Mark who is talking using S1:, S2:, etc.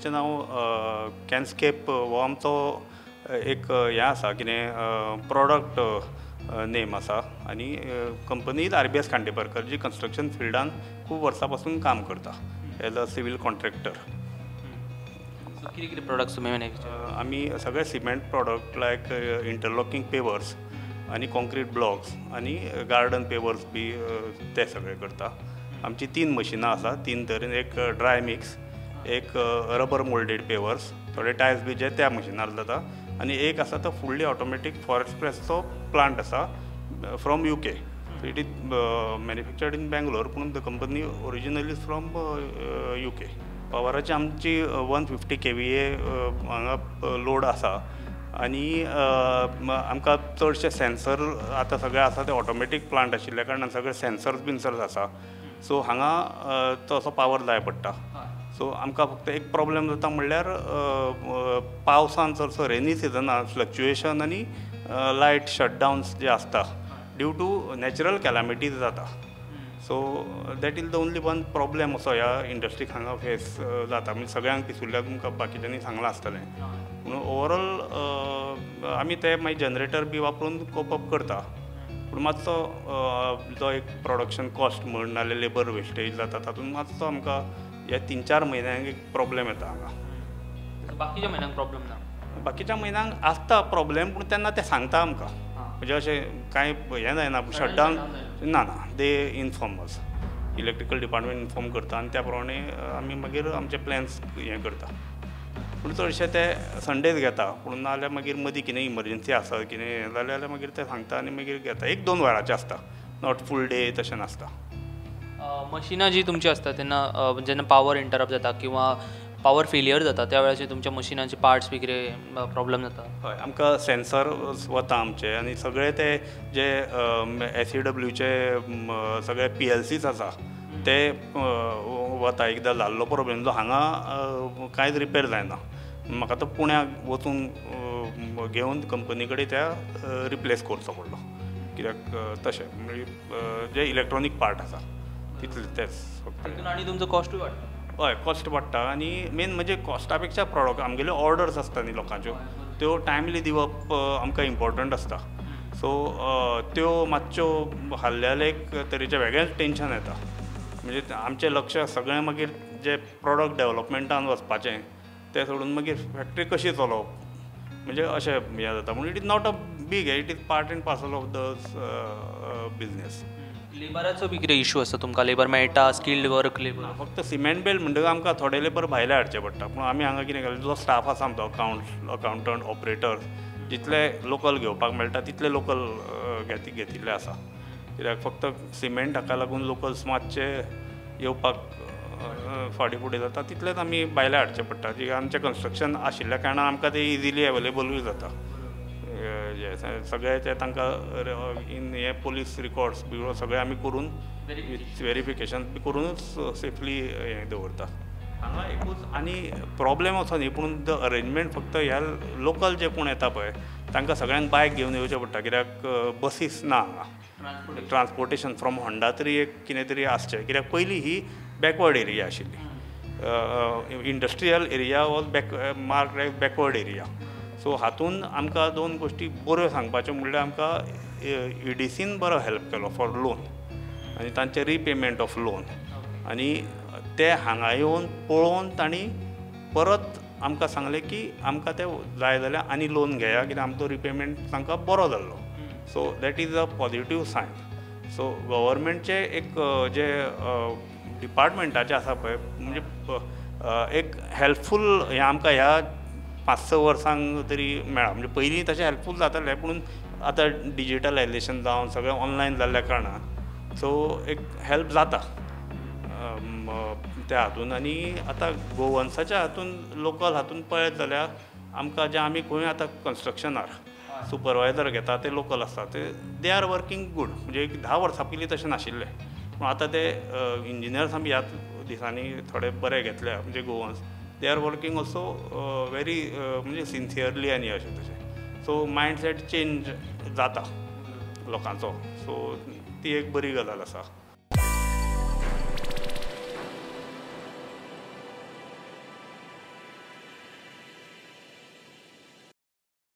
S1: कंपनीचें नांव कॅन्स्केप हो आमचो एक हें आसा कितें प्रोडक्ट नेम आसा आनी कंपनी RBS Khandeparkar जी कन्स्ट्रक्शन फिल्डान खूब वर्सां पासून काम करता एज अ सिवील कॉन्ट्रॅक्टर.
S2: कितें कितें प्रोडक्ट्स तुमी मॅन्युफॅक्चर?
S1: आमी सगळे cement product like interlocking pavers आनी कॉन्क्रीट ब्लॉक्स आनी गार्डन पेवर्स बी ते सगळे करता. आमची 3 मशिनां आसा, 3 तरेन, एक ड्राय मिक्स, एक रबर मोल्डेड पेवर्स, थोडे टायल्स बी जे त्या मशिनार जाता, आनी एक आसा तो फुल्ली ऑटोमॅटीक फॉरेस्ट प्रेसचो प्लांट आसा from UK. So it is manufactured in Bangalore, पूण the company originally is from UK. पावराची आमची 150 kVA हांगा लोड आसा आनी आमकां चडशे सेन्सर आतां सगळे आसा ते ऑटोमॅटीक प्लांट आशिल्ल्या कारणान सगळे सेन्सर्स बिन्सर्स आसा. सो हांगा तसो पावर जाय पडटा. सो आमकां फक्त एक प्रॉब्लम जाता म्हणल्यार पावसान चडसो रेनी सिजनान फ्लक्च्युएशन आनी लायट शटडावन्स जे आसता ड्यू टू नॅचरल कॅलामिटीज जाता. So that is the only one problem असो ह्या इंडस्ट्रीक हांगा फेस जाता. म्हणजे सगळ्यांक पिसुल्ल्या तुमकां बाकीच्यांनी सांगलां आसतलें. म्हणून ओवरऑल आमी ते मागीर जनरेटर बी वापरून कोप अप करता, पूण मातसो जो एक प्रोडक्शन कॉस्ट म्हण नाल्यार लेबर वेस्टेज जाता तातूंत मातसो आमकां ह्या 3-4 म्हयन्यांक एक प्रॉब्लेम येता हांगा.
S2: बाकीच्या म्हयन्यांक प्रॉब्लेम ना?
S1: बाकीच्या म्हयन्यांक आसता प्रॉब्लेम, पूण तेन्ना ते सांगता आमकां, म्हणजे अशें कांय हें जायना शटडावन ना, ना, they inform us, electrical department inform करता आनी त्या प्रमाणे आमी मागीर आमचे प्लॅन्स हें करता. पूण चडशे ते संडेज घेता, पूण नाजाल्यार मागीर मदीं कितें इमर्जन्सी आसा कितें जालें जाल्यार मागीर ते सांगता आनी मागीर घेता. 1-2 वरांचें आसता, not full day तशें नासता.
S2: मशिनां जी तुमची आसता तेन्ना जेन्ना पावर इंटरप्ट जाता किंवा पावर फेलियर जाता त्या वेळाचेर तुमच्या मशिनाचे पार्ट्स बी कितें प्रॉब्लम जाता?
S1: हय, आमकां सेन्सर वता आमचे आनी सगळे ते जे SEWचे सगळे PLCs आसा ते वता. एकदां जाल्लो प्रॉब्लम जो हांगा कांयच रिपेर जायना, म्हाका तो पुण्याक वचून घेवन कंपनी कडेन त्या रिप्लेस करचो पडलो, कित्याक तशें म्हणजे जे इलेक्ट्रॉनीक पार्ट आसा तितले तेच फक्त.
S2: आनी तुमचो कॉस्टूय वाडटा?
S1: हय, कॉस्ट वाडटा आनी मेन म्हणजे कॉस्टा पेक्षा प्रोडक्ट आमगेल्यो ऑर्डर्स आसता न्ही लोकांच्यो, त्यो टायमली दिवप आमकां इम्पॉर्टंट आसता. सो त्यो मातश्यो हाल्ले जाल्यार एक तरेचें वेगळेंच टेंशन येता. म्हणजे आमचें लक्ष सगळें मागीर जे प्रोडक्ट डेवलपमेंटान वचपाचें तें सोडून मागीर फॅक्टरी कशी चलोवप म्हणजे अशें हें जाता. पूण it is not a big, it is part and parcel of the business.
S2: लेबराचो बी कितें इशू आसता तुमकां? लेबर मेळटा, स्किल्ड वर्क लेबर?
S1: फक्त सिमेंट बेल म्हणटकच आमकां थोडे लेबर भायले हाडचे पडटा, पूण आमी हांगा कितें केलें, जो स्टाफ आसा आमचो अकावंटंट, ऑपरेटर्स, जितले लोकल घेवपाक मेळटा तितले लोकल घेतिल्ले आसा. कित्याक फक्त सिमेंट हाका लागून लोकल्स मातशे येवपाक फाटीं फुडें जाता, तितलेच आमी भायले हाडचे पडटा. जी आमचें कन्स्ट्रक्शन आशिल्ल्या कारणान आमकां ते इजिली अवेलेबलूय जाता. सगळे ते तांकां इन हे पोलीस रिकॉर्ड्स बी सगळे आमी करून वेरिफिकेशन बी करूनच सेफली हें दवरता हांगा. एकूच आनी प्रॉब्लेम असो न्ही, पूण the arrangement फक्त ह्या लोकल जे कोण येता पळय तांकां सगळ्यांक बायक घेवन येवचें पडटा, कित्याक बसीस ना हांगा. ट्रान्सपोर्टेशन फ्रॉम होंडा तरी एक कितें तरी आसचें, कित्याक पयलीं ही बॅकवर्ड एरिया आशिल्ली. Industrial area was mark like backward area. So हातून आमकां 2 गोश्टी बऱ्यो सांगपाच्यो म्हणल्यार आमकां EDCन बरो हेल्प केलो फॉर लोन आनी तांचें रिपेमेंट ऑफ लोन, आनी ते हांगा येवन पळोवन तांणी परत आमकां सांगलें की आमकां तें जाय जाल्यार आनी लोन घेया, कित्याक आमचो रिपेमेंट तांकां बरो जाल्लो. So that is a positive sign. So गव्हर्मेंटचें एक जे डिपार्टमेंटाचें आसा पळय म्हणजे एक हेल्पफूल हें आमकां ह्या 5-6 वर्सांक तरी मेळ्ळां. म्हणजे पयलीं तशें हेल्पफूल जातालें, पूण आतां डिजिटलायजेशन जावन सगळें ऑनलायन जाल्ल्या कारणान सो एक हेल्प जाता त्या हातून. आनी आतां गोवन्साच्या हातून लोकल हातून पळयत जाल्यार आमकां जें आमी खंय आतां कन्स्ट्रक्शनार सुपरवायजर घेता ते लोकल आसता, ते they are working good. म्हणजे एक 10 वर्सां पयलीं तशें नाशिल्लें, पूण आतां ते इंजिनियर्स आमी ह्या दिसांनी थोडे बरे घेतले, म्हणजे Goans they are working also very म्हणजे सिन्सियरली आनी अशें तशें. सो मायंडसेट चेंज जाता लोकांचो, सो ती एक बरी गजाल आसा.